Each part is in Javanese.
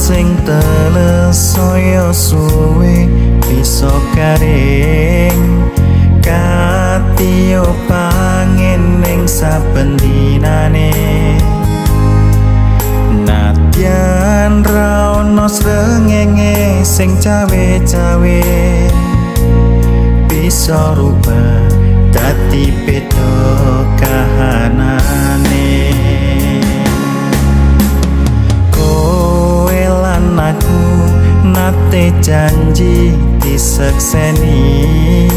Sing teles saya suwe bisa garing, katiyo pangin ning saben dinane. Nadyan ra ono srengenge sing cawe-cawe, bisa rubah dadi beda kahanane. Kowe lan aku nate janji disekseni,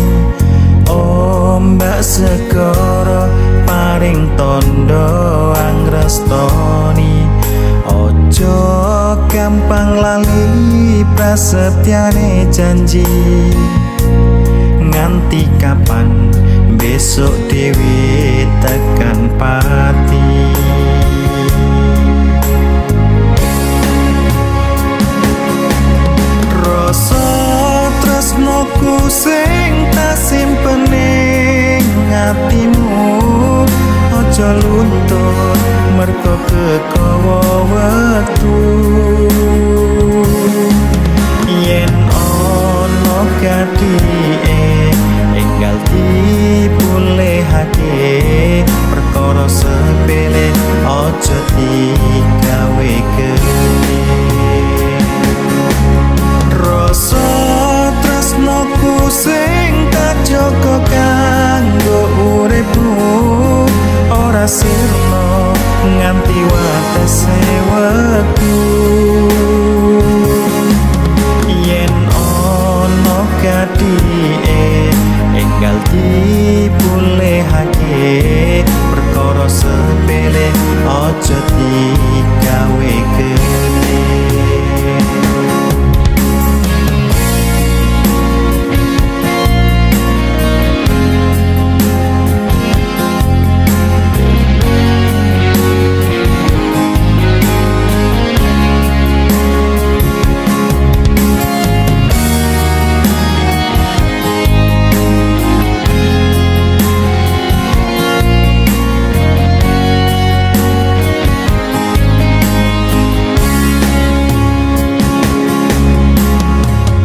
ombak segara paring tondo angrestoni. Ojo gampang lali prasetyane janji, nganti kapan besok dewe tekan pati. Rasa tresnoku sing tak simpen ning atimu aja luntur mergo kekowo wektu. Yen ana kadike enggal dipulihake, perkara sepele aja digawe gedhe. Rasa tresnoku sing tak jaga kanggo uripmu ora sirna nganti watese wektu. Yen ana kadike enggal dipulihake, perkara sepele aja digawe gedhe.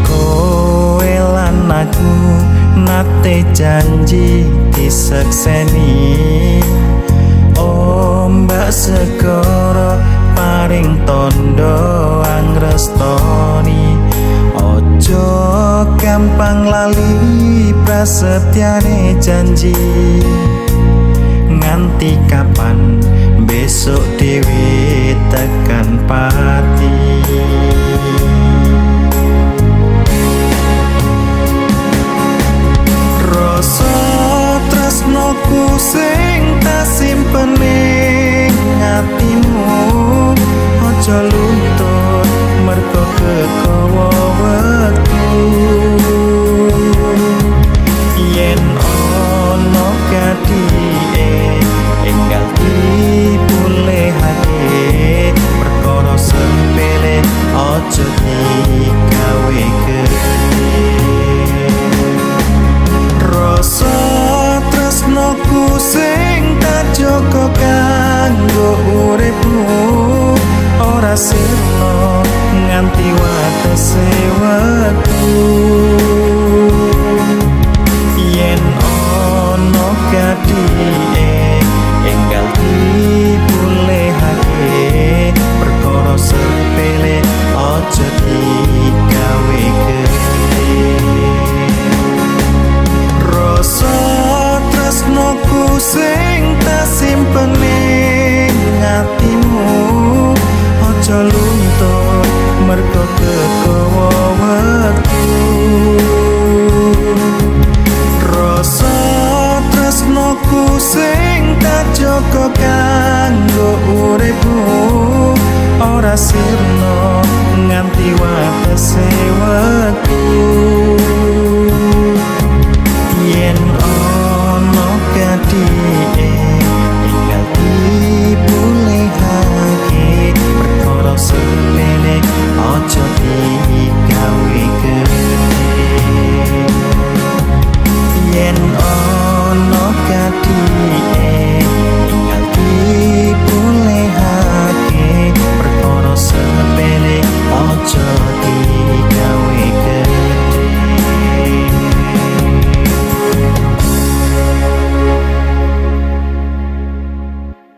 Kowe lan aku nate janji disekseni, ombak segara paring tondo angrestoni. Ojo gampang lali prasetyane janji, nganti kapan besok dewe tekan pati. Rasa tresnoku sing tak simpen ning atimu aja luntur mergo kekowo wektu. Yen ana kadike enggal dipulihake, perkara sepele aja digawe gedhe. Rasa tresnoku sing tak jaga kanggo uripmu ora sirna nganti watese wektu. Yen ana kadike enggal dipulihake, perkara sepele aja digawe gedhe. Rasa tresnoku sing tak simpen ning atimu aja luntur mergo kekowo wektu. Rasa tresnoku sing tak jaga kanggo uripmu ora sirna nganti watese wektu.